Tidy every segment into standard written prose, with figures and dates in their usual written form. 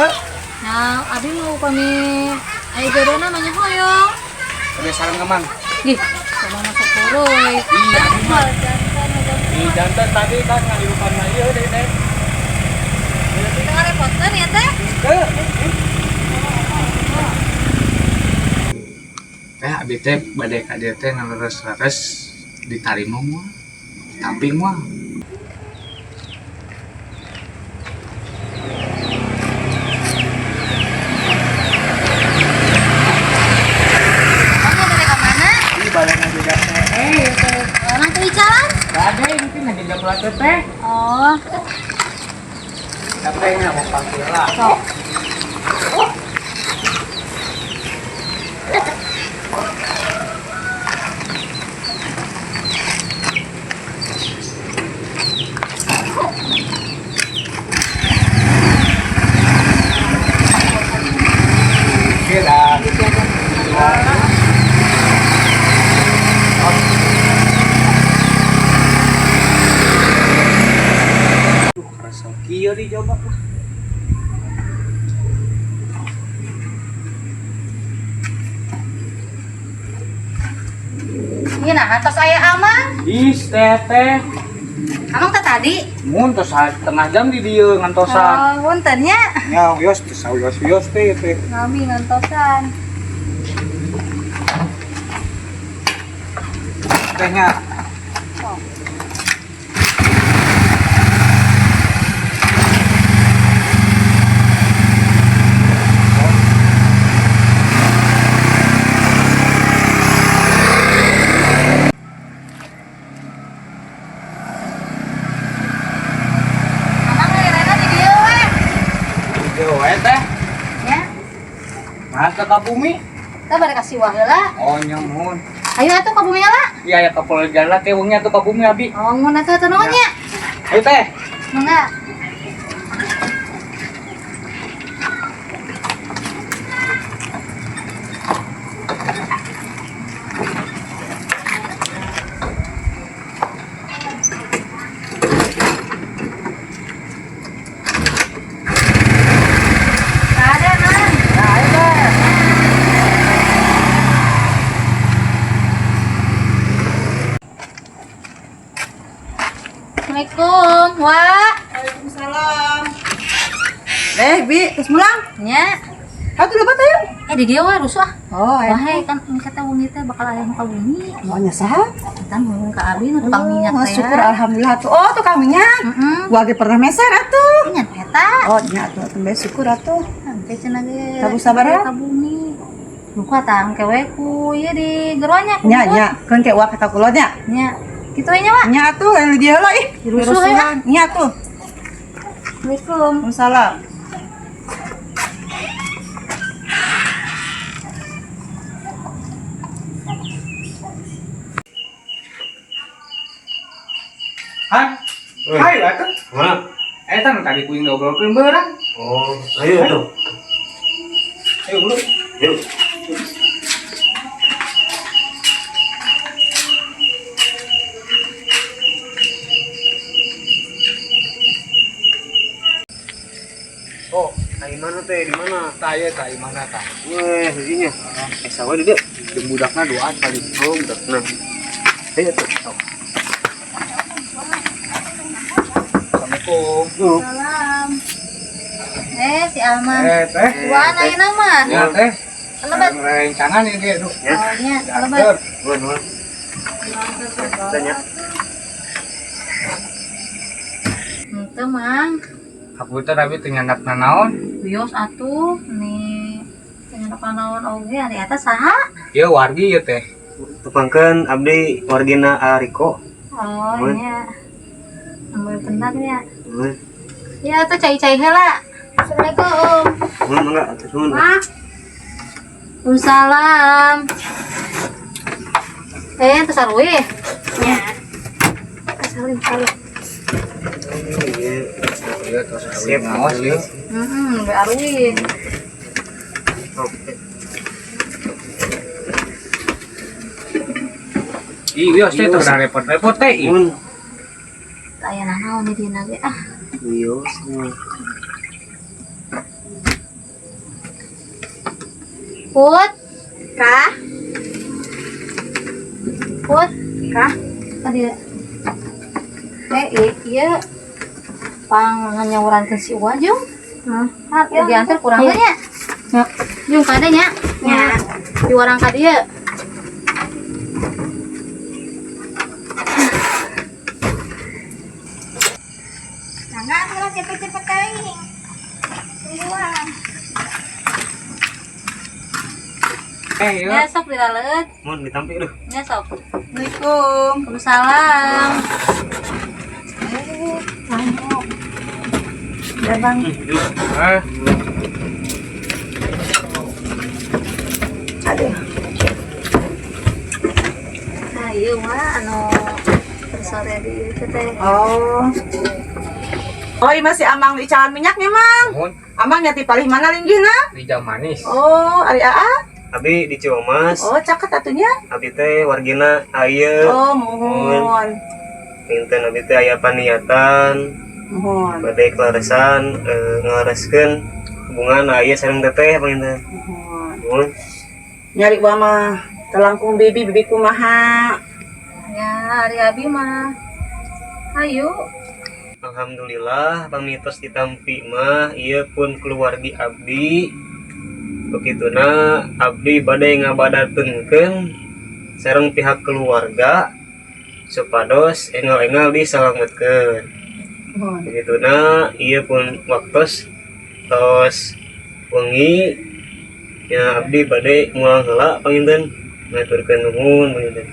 Henteu. Nah, abi mau kami aya jodona mah nya hoyong. Ada sareng ka Mang. Ih, sama masuk kuruy. Iya, abi mah. Jantan Di jantan tadi kan ngalirupan mah ieu deui teh. Tengah repotkan ya teh. Henteu. Teh abi teh bade ka dieu teh ngaleres-leres ditarima moal. Ditampi moal. Kamu dari ke mana? Ini balik ngajejak teh. Teh. Orang tuh icalan. Bade ini teh ngajejak ulah teh teh. Oh, Capek nya mau panggil lah. sok. Oke dah. Duh, kerasa kieu dicoba lah. Iya nah, atas aya amang. Ih, teh teh. Amang teh tadi. Mun tos setengah jam di dieu ngantosan. Oh, punten nya. Ya, wios teh wios wios teh teh. Ngami ngantosan. Tehnya. Sok. Amang ngelirena di dieu we. Dieu we teh. Ya, Nah, ke ka bumi. kita bade kasih wah heula. Oh, nya mun. Ayo atuh ka bumi lah. Iya, ya ka jalan teh wengi atuh ka bumi abi. Oh, mun atuh atuh nuhun nya. Ayo teh. Mangga. Ada, Mang. Nah, ayo teh. Assalamualaikum, Wak. Waalaikumsalam. Bi, terus mulang. Nya. Atuh lebat ayo. Eh, di dieu we rusuh ah. Oh, Wah, kan kata wengi teh bakal aya nu ka bumi. Oh, nya saha? Kita ngomong ka abi nu tukang minyak Oh, teh. syukur alhamdulillah tuh. Oh, tukang minyak. Heeh. Gua ge pernah meser atuh. Nya eta. Oh, nya atuh atuh bae syukur atuh. Sampai cenah ge. Tabu sabaraha? Ka bumi. Luka tang kewe ku ieu di geronya ku. Nya nya, keun ke uak ka kulon nya. Nya. Kitu we nya, Wak. Nya atuh lain di dieu heula ih. Dirusuh ya. Nya atuh. Assalamualaikum. Waalaikumsalam. Hah? Hayo atuh. Mana? Eta nu tadi kuing diobrolkeun beurang. Oh, ayo tuh. Ayo buru. Yuk. Oh, tai mana teh? Di mana? Tah ieu tah mana tah? Weh, hijinya. Eh, sawa di dieu. Jeung budakna duaan paling. Oh, budakna. Ayo tuh. Assalamualaikum. Yuk. Salam. Eh, si Alman. Eh, teh. Duaan ayeuna mah. Ya, teh. Lebat. Rencangan ini ge, duh. Ya. Oh, nya, lebat. Nuhun, nuhun. Tanya. Henteu, Mang. Hapunten abi teu nyandak nanaon. Wios atuh nih. Teu naon oge ari eta saha? Ieu wargi ieu teh. Tepangkeun abdi wargina Ariko. Oh, Nuhun. nya. Ambil benar ya. Nuhun. Ya, tuh cai-cai heula. Assalamualaikum. Nuhun mangga atuh nuhun. Mak. Waalaikumsalam. Eh, terus sarwe. Ya. Salim salim. Iya. Ieu tos Sip, ngaos ieu. Heeh, be arwih. Oke. Ih, wios teh teu repot-repot teh. ih. Nuhun. Aya nanaon di dieu ge ah. Wios. Put, Kah? Put, Kah? tadi eh iya, iya. Pang nganyawurankeun si Uwa jung. Hah? Ah, diantar kurang nya. Ya. Jung kade nya. Ya. Diwarang ka dieu. Mangga atuh cepet-cepet teuing. Tungguan. Eh, Ya sok diraleut. Mun ditampi duh. Ya sok. Assalamualaikum. Waalaikumsalam. Eh, kamu. Ya, Bang. Ah, Aduh. Nah, iya mah anu sore di ieu teh. Oh. Oh, iya masih Amang di icalan minyaknya, Mang. Mun Amang nyati palih mana linggihna? di jam manis. Oh, ari aa. Abi di Ciomas, Oh, caket atunya. abi teh wargina ayeuna. Oh, muhun. Minten abi teh aya paniatan Muhun. bade kaleresan ngalereskeun hubungan aya sareng teteh panginten. Muhun. Mun Nyari gua mah telangkung bibi, bibi kumaha. Ya, ari abi mah. Ayo. Alhamdulillah pamitos ditampi mah ieu pun keluargi abdi. Begituna abdi bade ngabadateunkeun sareng pihak keluarga supados enggal-enggal disalametkeun. Muhun. Begituna ieu pun waktos tos wengi ya abdi bade mulang heula panginten ngaturkeun nuhun panginten.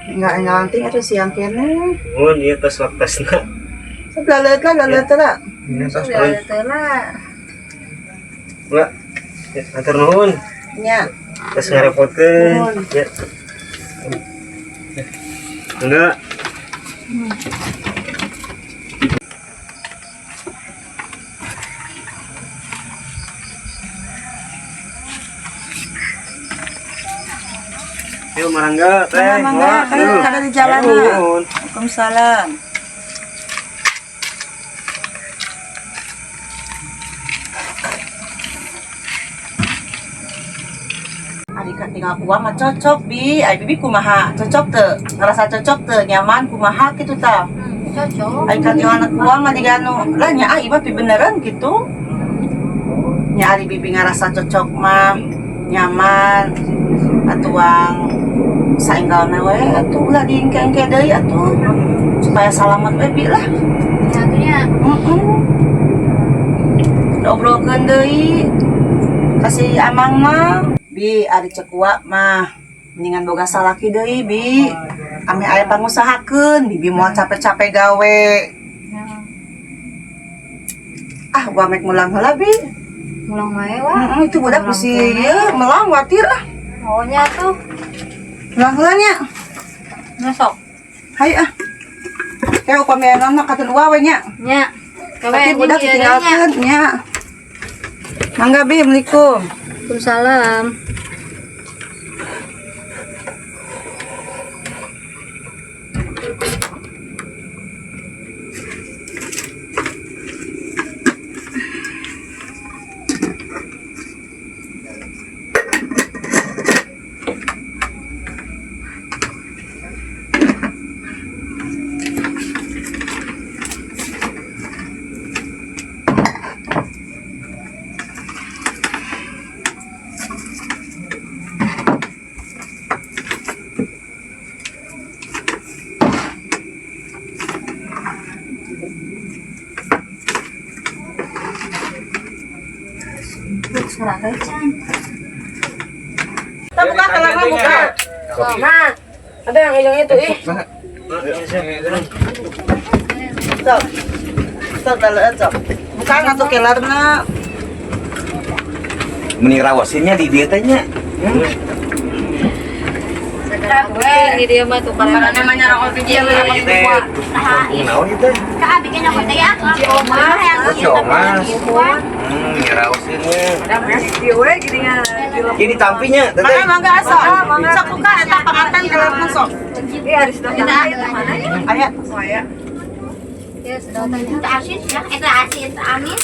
Enggak enggak lanting atuh siang kene. Nuhun ieu tos waktosna. Sok laleut lah, laleut lah. Ini tos Sudah teh lah. Enggak. Ya, hatur nuhun. Nya. Tos ngarepotkeun. Nuhun. Ya. Enggak. Ayo marangga teh. Mangga, mangga, Wah, kan aduh. ada di jalan, Ayo, mah. nuhun. Waalaikumsalam. Ari tinggal kuah mah cocok bi, ai bibi kumaha cocok teu, ngerasa cocok teu, nyaman kumaha gitu tah. Cocok. Ai katingal anak kuah mah diganu, lah nya ah ieu mah beneran gitu. Nya ari bibi ngerasa cocok mah nyaman atuang saenggalna we atuh ulah diengke-engke deui atuh supaya salamet we bi lah. Ya atunya. Heeh. Obrolkeun deui kasih amang mah bi ari cek uak mah mendingan boga salaki deui bi ame aya pangusahakeun bibi moal capek-capek gawe. Ya, Ah gua mek mulang heula bi. mulang wae wah. Heeh, itu budak Mulang bisi keneh. ieu melang watir ah. Oh nya tuh. Mulang heula nya. Nya sok. Hayu ah. Kayak upami aya naon mah katun uwa we nya. Nya. Tapi budak ditinggalkeun nya. Mangga bi, Assalamualaikum. Waalaikumsalam. Surat can. Kita buka kelana buka. Nah, ada yang hidung itu ih. Sok. Sok laleut sok. Buka ngatuh kelarna. Meni rawasinnya di dieu teh nya. Ini dia mah tuh karena Namanya rokok biji yang Ieu teh kampung naon ieu teh? Kak, bikin nyokot teh ya. Ciomas. Oh, Ciomas. Meni rawasinnya. Ieu ditampinya teh. Mangga mangga sok. Sok buka eta panganten kelarna sok. Aya. Ya sedotan. Itu asin ya, itu asin, itu amis.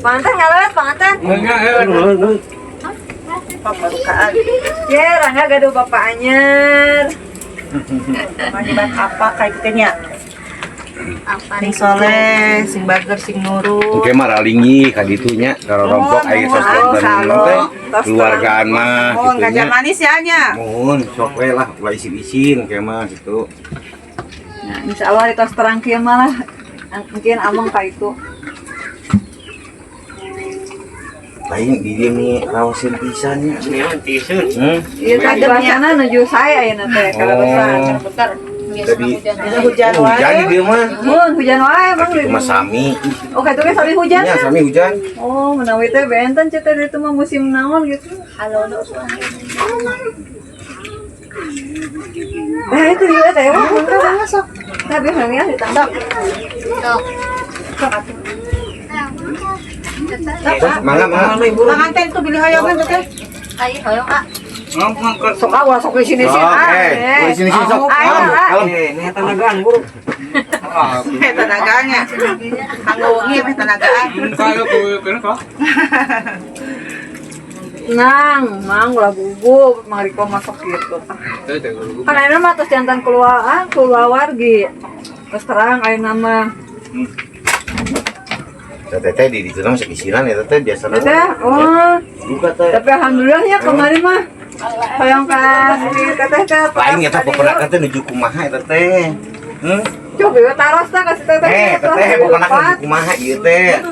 Panganten ngaleut panganten. Enggak, Nuhun, nuhun. Pembukaan. Ya, Rangga gaduh bapak anyar. Manjibat apa kayak gitu nya? Apa Sing soleh, sing bager, sing nurut. Oke mah ralingi ka ditu nya kalau rompok aya tos konten teh keluargaan mah Mohon gitu gajah nya. manis ya nya. Mohon sok we lah ulah isin-isin kayak mah gitu. Nah, insya Allah di tos terang kieu malah mungkin amang ka itu. Lain di dieu nih raoseun pisan nya. Ini tisun. Hmm. Iya, tadi suasana nuju saya ayeuna teh kaleresan. Bentar. Tadi Ini hujan Oh, hujan wae. di dieu mah. Mun hujan wae emang Itu mah sami. Oh, katuh ge sami hujan Nya ya? sami hujan. Oh, menawi teh benten cete itu mah musim naon gitu. Halo, do. Eh, itu dia teh wah, mangga mangga sok. Nah, biar nanya ditangkap. Sok. Terus mangga mangga. Manganten tuh bilih hoyongan tuh teh. Ayo, hoyong ah. Sok awal sok di sini sih. Sok, eh, di sini sini sok. Ayo, Kalem, ah. kalem. Ini tenagaan buru. Meh tenaganya. Kanggo wengi meh tenagaan. Nang, mang ulah gugup, mang Riko masuk gitu. Kan ayeuna mah tos jantan keluar, ah, keluar wargi. Terus terang ayeuna mah. Teh teh di ditu mah sakisinan ya teh biasa. Teh, oh, Buka teh. tapi alhamdulillah ya kemarin mah hoyong ka si teteh teh. Lain eta pepenakan teh nuju kumaha eta teh. Hmm? Coba we taros teh ka si teteh. Eh, teteh pepenakan nuju kumaha ieu teh.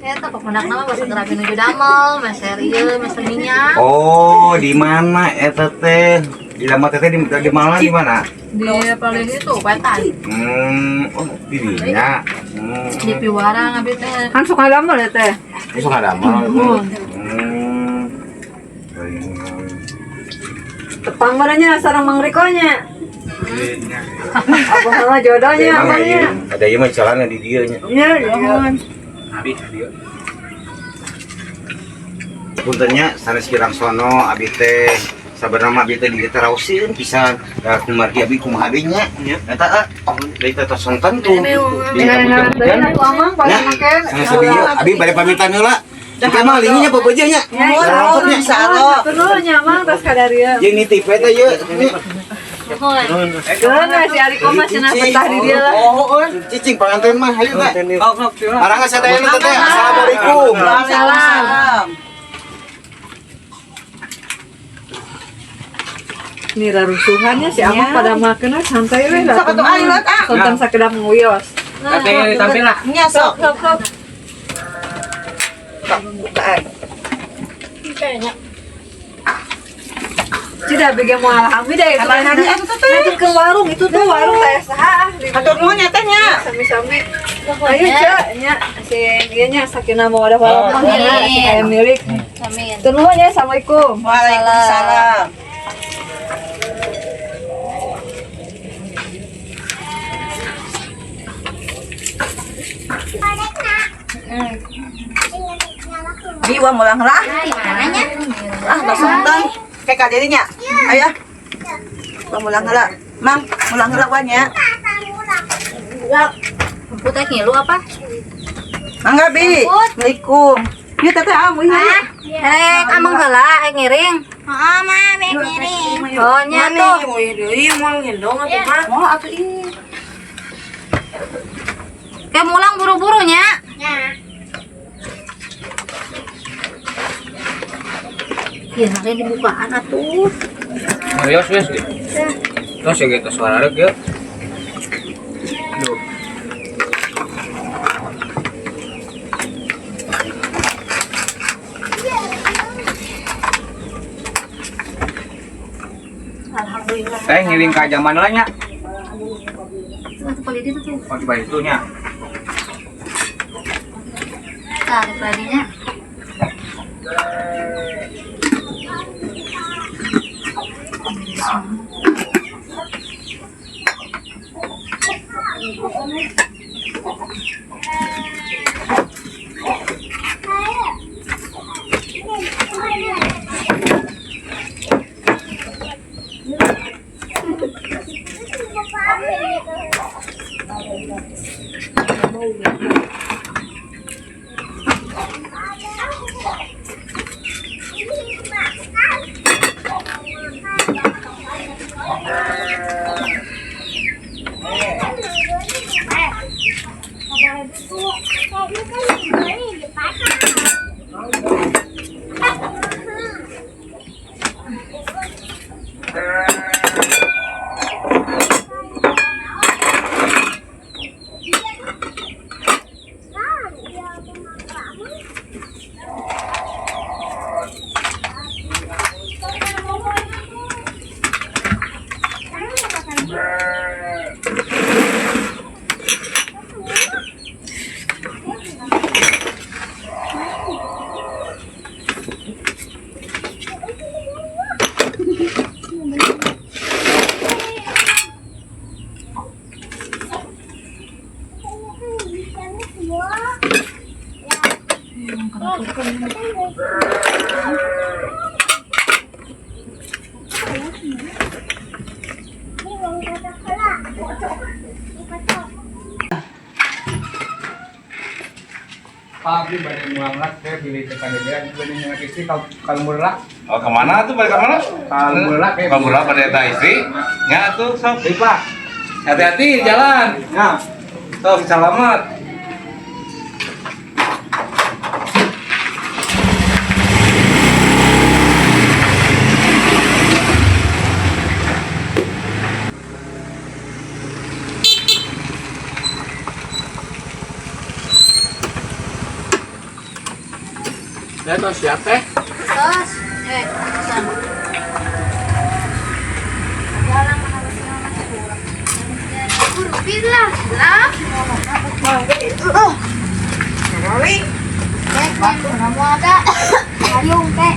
Eta pependak nama bahasa terapi nuju damel, meser ieu, meser minyak. Oh, di mana eta teh? Di lama teteh di mana di mana? Di paling itu wetan. Oh, di dinya. Di piwarang abi teh. Kan suka damel ya teh. Ini suka damel. Tepang baranya sareng Mang Riko nya. Apa sama jodohnya Emang amangnya. ada ieu mah celana di dieu nya. Nya, iya. Puntennya sanes kirang sono abi teh sabenerna mah abi teh di dieu teh raoseun pisan. Da kumargi abi kumaha deui nya. Eta ah, deui teh tos sonten tuh. Di Dengan atuh amang paling make. Sanes abi ieu, abi bade pamitan heula. Kita mah linginya pepeje nya. Ya, Rompoknya. Insyaallah. Atur nuhun nya Mang tos kadarieu. Jeung nitip eta ieu. Nuhun. Geus si Ariko mah cenah betah di dia lah. Oh, cicing panganten mah hayu teh. Marangga sadayana teh. Assalamualaikum. Waalaikumsalam. Nih rarusuhannya si Amang pada makan santai we lah. Sok atuh ayo lot ah. Sonten sakedap nguyos. Tapi tampil lah. Nya sok. Sok sok. Sok bukaan. Cida bege moal alhamdulillah deh. Kamana atuh teh? Nanti ke warung itu tuh warung teh saha ah. Hatur nuhun nya teh nya. Sami-sami. Ayo Cek, nya si ieu nya sakinah mawadah warahmah nya si aya milik. Amin. Teu nuhun nya Assalamualaikum. Waalaikumsalam. Bi wah mulang lah. Ah, tos sonten. Kayak ka dirinya. Ayo. Wah mulang heula. Mang, mulang heula wa nya. Emput teh ngilu apa? Mangga Bi. Assalamualaikum. Ieu teteh ah, ieu. Rek amang heula rek ngiring. Heeh, mah bek ngiring. Oh nya tuh. Oh, atuh ih. Kayak mulang buru-buru nya. Ya, nanti dibukaan atuh. Ayo, wes gitu. Terus ya gitu suara rek ya. Aduh. Alhamdulillah. Teh ngiring ka zaman lah nya. Itu palidi tuh. Oh, di balik itu nya. Tah, palidinya. Pak, abdi bade mulang lah, teh pilih ke kadedean, bade nyenak istri kalau murah. Oh, kemana tuh? Balik kemana? Kalau murah kayak Kalau murah pada eta istri. Nya tuh sok. Baik, Pak. Hati-hati jalan. Ya. Sok selamat. Saya tahu siap teh. Tos, pesan. Jalan harus Rupi lah, lah. Ada. Ayung teh.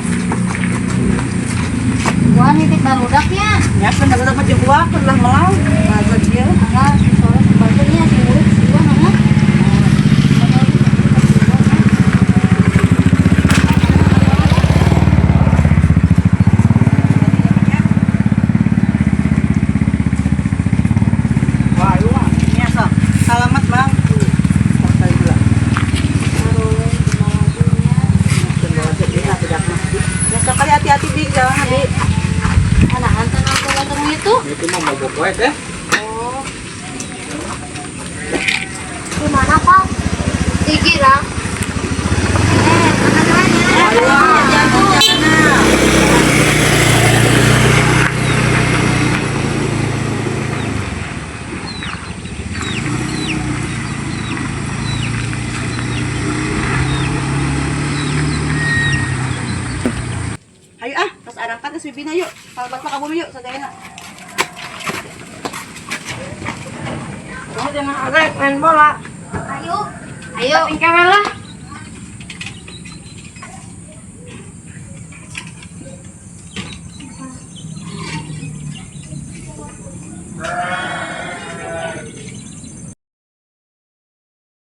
Wah, nitip barudaknya. Ya kan udah mah jeung uang lah melau. Bagus ieu. Enggak, soalnya sebagainya si murid si gua nanya. Wah, ayo ah. Nya sok. Salamat, Bang. Sok tadi heula. Ya sok kali hati-hati Bi, jalan Bi. Anak hantar aku datang itu. Itu mah mogok wae teh. Oh. Di mana, Pak? Di Girang. Ayo, hati-hati jalan. Ayo ah, pas arangkat geus bibina yuk. Kalbat mah ka bumi yuk sadayana. Kamu jangan arek main bola. Ayo. Ayo. Tinggal lah.